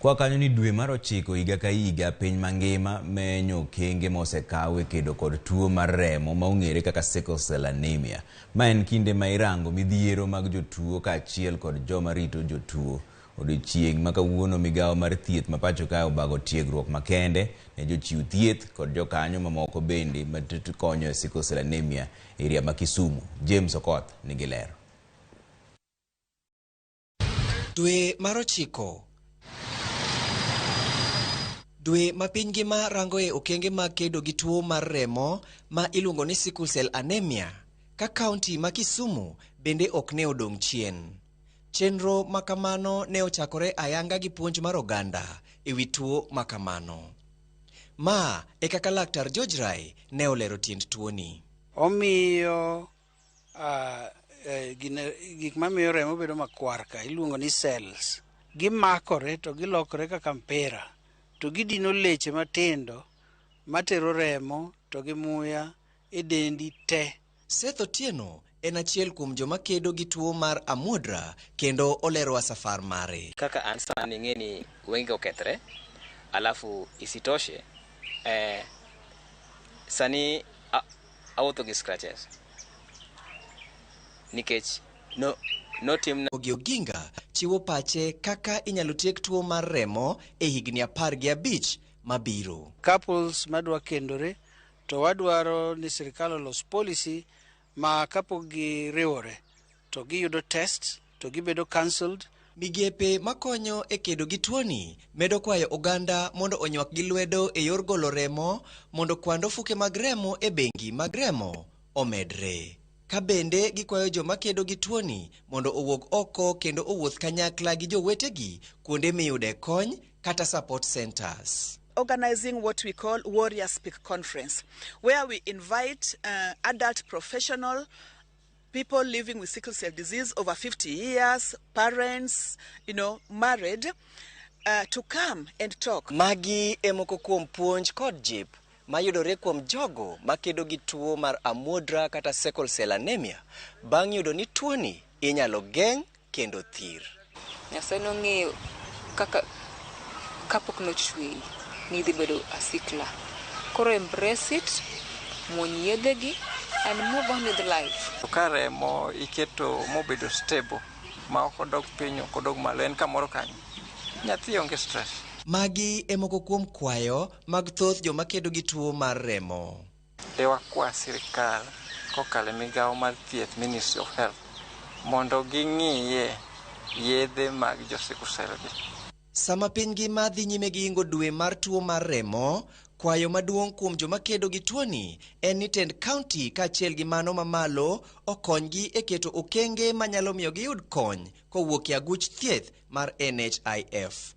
Kwa kanyo ni dwe mar 9 higa ka higa piny mangima menyo okenge mosekaw e kedo kod tuo mar remo ma ong'ere kaka sickle cell anemia. Ma en kinde ma irango midhiero mag jotuo kaachiel kod joma rito jotuo. Odiochieng' ma kawuono migawo mar thieth ma pacho kae obago tiegruok makende ne jochiw thieth kod jokanyo mamoko bende ma konyo e sickle cell anemia e area ma Kisumu. James Okoth nigi ler. Dwe mar 9. Dwe ma piny ngima rangoe okenge mag kedo gi tuo mar remo ma iluongo ni sickle cell anemia, ka kaunti ma Kisumu bende ok ne odong' chien. Chenro ma kamano ne ochakore ayanga gi puonj mar oganda e wi tuo ma kamano. Ma e kaka Laktar George Rai ne olero tiend tuoni. Omiyo gik mamiyo remo bedo makwar ka iluongo ni cells. Gimakore to gilokore kaka mpira to gidino leche matindo matero remo to gi muya e dendi te. Seth Otieno en achiel kuom joma kedo gi tuo mar amuodra kendo olerowa safar mare. Kaka an sani ing'e ni wenge okethre, alafu isitoshe sani awuotho gi scratches nikech no notimna. Ogi Oginga chiwo pache kaka inyalo tiek tuo mar remo e higni 15 mabiro. Couples madwa kendore to wadwaro ni sirikal olos policy ma kapok giriwore to giyudo test to gibedo cancelled. Migepe makonyo e kedo gi tuoni medo kwayo oganda mondo onywak gi lwedo e yor golo remo mondo kwand ofuke mag remo e bengi mag remo omedre. Ka bende gikwayo joma kedo gi tuoni mondo owuog oko kendo owuoth kanyakla gi jowetegi kuonde miyude kony kata support centers. Organizing what we call Warrior Speak Conference, where we invite adult professional people living with sickle cell disease over 50 years, parents, married, to come and talk. Magi e moko kuom puonj kod jip mayudore kuom jogo makedo gi tuo mar amuodra kata sickle cell anemia bang' yudo ni tuoni inyalo geng' kendo thir. Nyasaye nong'eyo kaka kapok nochweyi ni idhi bedo a sickler. Koro embrace it, muony yedhegi and move on with life. Ka remo iketo mobedo stable ma ok odok piny, ok odok malo, en kamoro kanyo, nyathi onge stress. Magi e moko kuom kwayo mag thoth joma kedo gi tuo mar remo. De wakwa sirikal kokalo e migawo mar thieth, Ministry of Health, mondo ging'iye yedhe mag jo sickle cell gi. Sama piny ngima dhi nyime gi ingo dwe mar tuo mar remo, kwayo maduong' kuom joma kedo gi tuoni en ni tend kaunti kaachiel gi mano mamalo okonygi e keto okenge manyalo miyo giyud kony kowuok e aguch thieth mar NHIF.